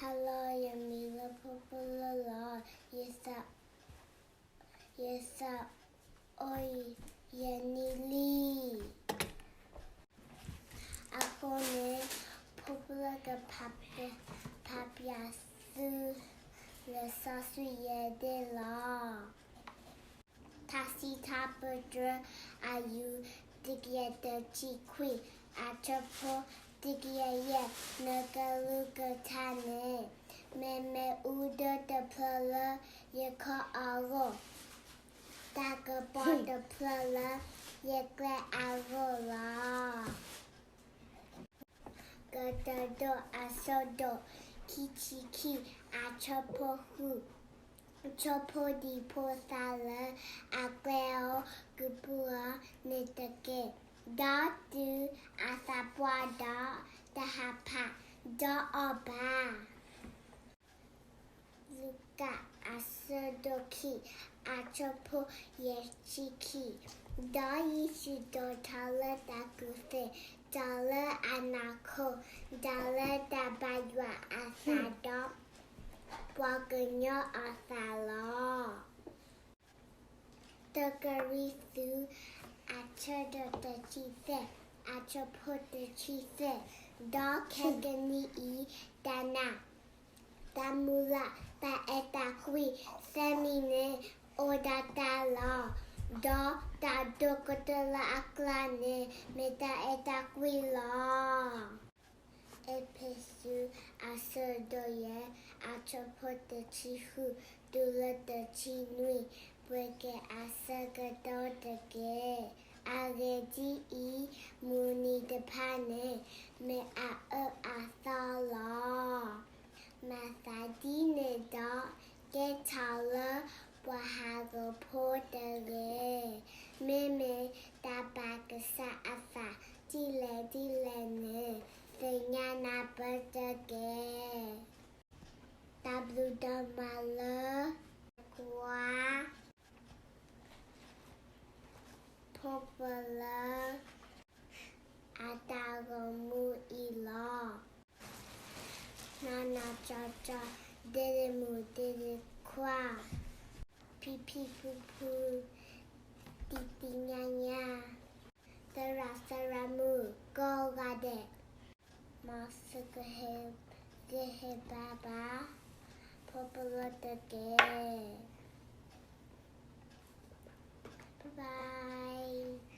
Hello, ယမံၤလၢဖိပလၢလီၤ. ယသး, ယသးအိၣ်ယဲၢ်နံၣ်လံ. အဃိန့ၣ် ဖိပလၢကဖး, ဖးပျးသု လံာ်စီဆှံယဲၢ်ဒ့ၣ်လီၤ. ထါစံးထါပတြၢၤ အယူၢ် တကယၤတဆံခွံ, အဆၢဖိတကယၤယဲၢ်, နကလုၢ်ကထါန့ၣ် မ့ၢ်မ့ၣ်အူဒၢတဖျၢၣ်လၢယခီၣ်အဂီၢ်, တၢ်ကပီၤတဖျၢၣ်လၢယကျဲအဂီၢ်လီၤ. ကတိၤဒိ အဆၢဒိၣ်ခံဆံခံ, အဆၢဖိဃု, ဆိဖိဒံဖိသၣ်လၢအကျဲအဂီၢ် ကပူၤအီၤန့ၣ်တက့ၢ်. ဒီးတုၤအသးပှၢ်ဒီး တဟးဖးဒီးအီၤဘၣ်. လူၤကၣ် အဆၢဒိၣ်ခံ, အဆၢဖိယဲၢ်ဆံခံ, ဒီးယ့ၣ်ၡူးဒိးထီၣ်လၢတၢ်ကူၣ်သ့, ဒီးလၢအနၢ်ခိ, ဒီးလၢတၢ်ဘၣ်ယွၤအသးဒီး ပှၤကညီအသးလီၤ. တၢကရံၣ်သူး အဆၢဒိၣ်တဆံသၢ, အဆၢဖိတဆံသၢ, ဒီးခဲကနံၣ်အံၤ တၢ်နာ်, တၢ်မုၢ်လၢ်, တၢ်အဲၣ်တၢ်ကွံ သၢမံၤန့ၣ် အိၣ်ဒီးတၢ်လီၤ. ဒီးတၢ်ဒိၣ်ကတၢၢ်လၢအကျါန့ၣ် မ့ၢ်တၢ်အဲၣ်တၢ်ကွံလီၤ. အ့းဖ့းစူး အဆၢဒိၣ်ယဲၢ်, အဆၢဖိတဆံဃု တုၤလၢတဆံနွံ, ပှ့ၤက့ၤအဆၢကတီၢ်တက့ၢ်. အဂ့ၢ်ဒ်အံၤ, မုၢ်နံၤတဖၣ်န့ၣ် မ့ၢ်အအၢအသီလီၤ. မၤသးဒ်န့ၣ်ဒီး ကဲထီၣ်လၢပှၤဟးဂီၤဖိတဂ့ၤ. မ့မ့ၢ်တၢ်ဘၣ်ကစၢ်အသးဒ်လဲၣ်ဒ်လဲၣ်န့ၣ် သ့ၣ်ညါနၢ်ပၢၢ်တက့ၢ်. တၢ်ဘျုးဒိၣ်မးလၢ ကွၢ် ဖိပလၢ အတၢ်ဂီၤမူအံၤလီၤ. နီၢ်နီၢ်ကၠီကၠီ, ဒ့ဒ့မုၣ်ဒ့ဒ့ခွါ, ဖံဖံဖုဖု, တံတံညါညါ, သရၣ်သရၣ်မုၣ်ကိးဂၤဒဲး, မ်သုကဟ့ၣ်ဂံၢ်ဟ့ၣ်ဘါဘၣ် ဖိပလၢတက့ၢ်. Bye bye.